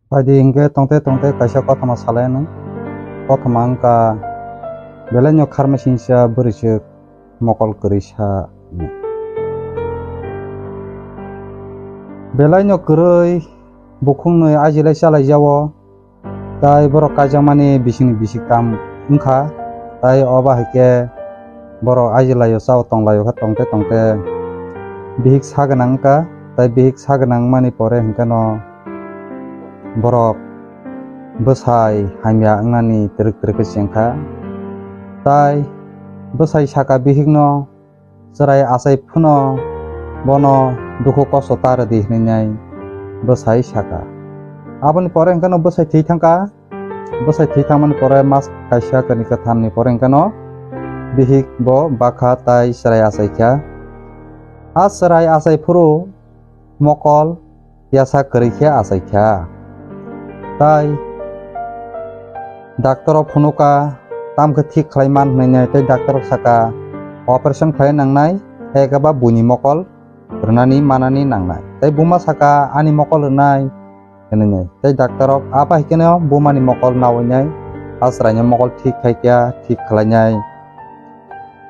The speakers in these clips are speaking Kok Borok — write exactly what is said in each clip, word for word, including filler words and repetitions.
Phaidi hinkhe tongte tongte kaisa kothoma salai anw. Kothoma wngkha, belaino kharmai singsa bwrwiswk mokol kwrwi sa. Belaino kwrwi bukhuknwi ajilai chalai jao. Tai borok kaijakmani bisingni bisik tam wngkha. Tai o bahai khe borok ajilaio chao tonglaio khe tongte tongte bihik sa gwnang wngkha. Tai bihik sa gwnang wngmani pore hinkhe no borok bwsai hamya wngnani twrwk twrwk khe chengkha. Tai bwsai saka bihikno, "Chwrai achai phano bono dukhu kosto ta rwdi," hwnwi bwsai saka. Aboni pore hwnkhe no bwsai thwi thangkha. Bwsai thwi thangmani pore mas kaisa kwrwi kwthamni pore hwnkhe no bihik bo bakha tai chwrai achai kha. A chwrai achai phuru mokol yasa kwrwi khe achai kha. Tai doctor rok phunukha, "Tamo khe thik khlai man," hwnwi nai. Tai doctor rok saka, "Operation khlai nangnai, ekaba buini mokol rwnani manani nangnai." Tai buma saka, "Ani mokol rwnai," hwnwi nai. Tai doctor rok aba hai kheno bumani mokol nawi nai, a chwraini mokol thik khai kha, thik khlai nai.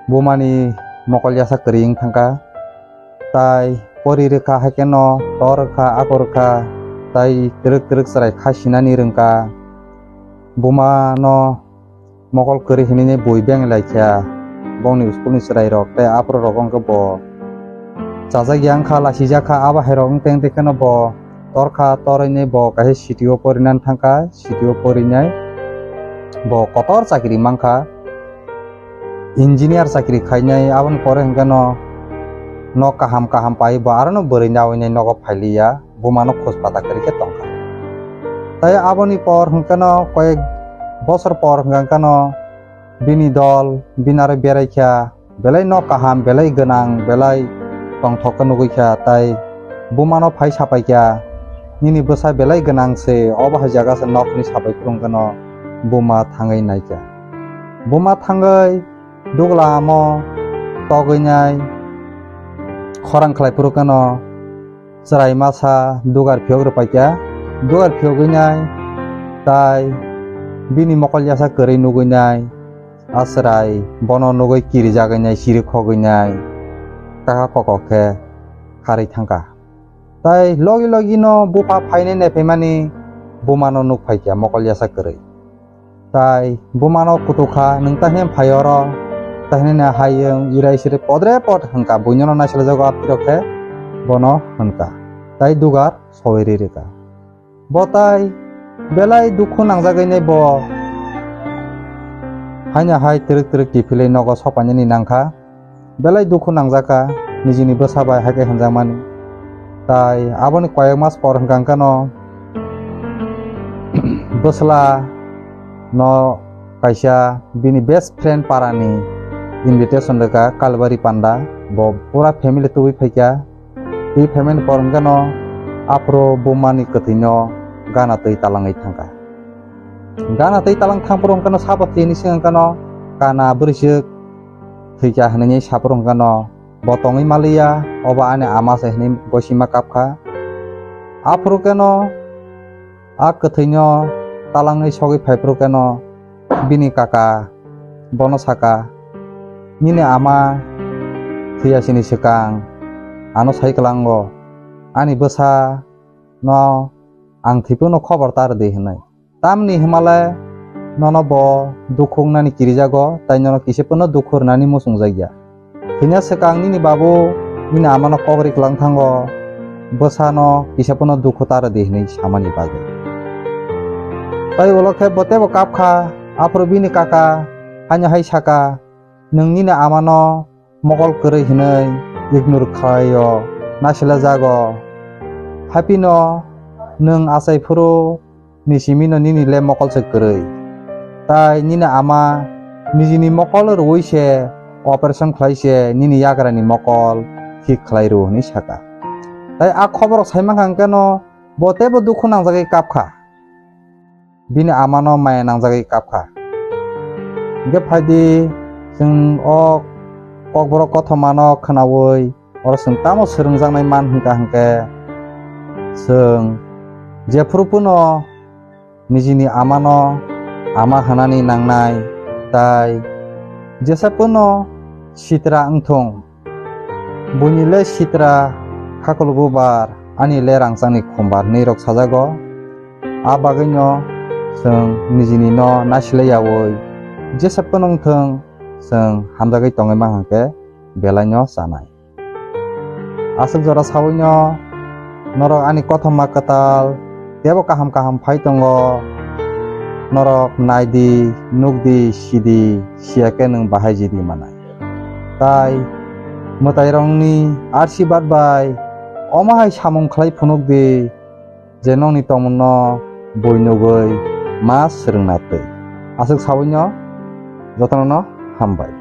Bumani mokol yasa kwrwi wng thangkha. Tai pori rwkha, hai kheno tor rwkha, ako rwkha, tai twrwk twrwk chwrai kha sinani rwngkha. Buma no mokol kwrwi hinwi bui beng lai kha. Bongni school ni chwrai rok tei aphuru rok wngkhe bo chajak ya wngkha, lasijak kha, abo hai rok wng teng tei kheno bo tor kha, tor hinwi bo kaisa city o porinani thangkha, city o porinai bo kotor chakri mankha. Engineer chakri khainai, aboni pore hwnkhe no nok kaham kaham pai bo, aro no bwrwi nawi nai nogo phailiya, buma no khoj pata kwrwi khe tongkha. Tai aboni por hwnkhe no koyek bosor por hwnkhe no bini dol bini aro berai kha, belai nok kaham, belai gwnang, belai tongthok khe nugwi kha, tai buma no phai sapai kha, "Nini bwsa belai gwnang se, obo hai jaga se nok," hwnwi sapai phuru hwnkhe no buma thangwi nai kha. Buma thangwi dugla amo togwi nai khorang khlai phuru khe no chwrai masa dugar phiyok rwpai kha. Dugar phiyogwi nai tai bini mokol yasa kwrwi nugwi nai, a chwrai bono nugwi kirijagwi nai, chiri khogwi nai, kaka koko khe kharwi thangkha. Tai logi logi no bupha phainai naiphaimani buma no nukphai kha mokol yasa kwrwi. Tai buma no kutuk kha, "Nwng ta hwn phai oro?" Ta hwnwi hai wng irai sirai podre pod hwnkha, buino no naisalajago aphirok khe bono hwnkha. Tai dugar soi ri rwkha. Bo tai belai dukhu nangjagwi nai bo haino hai twrwk twrwk kiphilwi nogo sopainani nangkha. Belai dukhu nangjakha nijini bwsa bai hai khe hwnjakmani. Tai aboni koyek mas por hwnkha hwnkhe no bwsla no kaisa bini best friend parani invitation rwkha Kalbari Panda, bo pura family tubui phaikha. Tei phaimani por hwnkhe no aphuru bumani kwthwino gana twi talangwi thangkha. Gana twi talang thangphuru hwnkhe no sabo tini sing hwnkhe no kana bwrwiswk thwikha hwnwi saphuru hwnkhe no bo tongwi maliya, obo ani ama se hwnwi gosima kapkha. Aphuru khe no a kwthwino talangwi sogwi phaiphuru khe no bini kaka bono saka, "Nini ama thwiya sini swkang ano sai kwlango, ani bwsa no ang thwiphano khobor ta rwdi," hwnwi. Tamni hwnmale nono bo dukhu wngnani kirijago, tai nono kisa phano dukhu rwnani muchungjakya. Thwina swkang nini babu nini amano kok ri kwlang thango, bwsano kisa phano dukhu ta rwdi hwnwi samani bagwi. Tai ulo khe bo teibo kapkha, aphuru bini kaka haino hai saka, "Nwng nini amano mokol kwrwi hwnwi ignore khlaio, naisila jago. Haphino nwng achai phuru ni simino nini le mokol se kwrwi. Tai nini ama nijini mokol rwui se operation khlai se nini yagrani mokol thik khlai rw," hwnwi saka. Tai a khobor sai mankha hwnkhe no bo teibo dukhu nangjagwi kapkha. Bini amano maya nangjagwi kapkha. Hwnkhe phaidi, chwng o kokborok kothomano khwnaui oro chwng tamo swrwngjaknai man hwnkha hwnkhe, chwng Jephuru phano nijini amano ama hwnani nangnai, tai jesa phano sitra wngthung. Buini le sitra khakhulgo bar, ani le rangchakni khumbar hinwi rok sajago. A bagwino chwng nijini no naisilai yaui jesa phano wngthung, chwng hamjagwi tongwi mankha khe belai no chanai. Aswk jora saui no norok ani kothoma kwtal tebo kaham kaham phai tongo, norok nai di, nuk di, si di, siya khe nwng bahai jidi manai. Tai mwtairokni arsibad bai omo hai samung khlai phunuk di, je nokni tongmungno bui nugwi ma swrwngna twi. Aswk saui no jotono no hambai.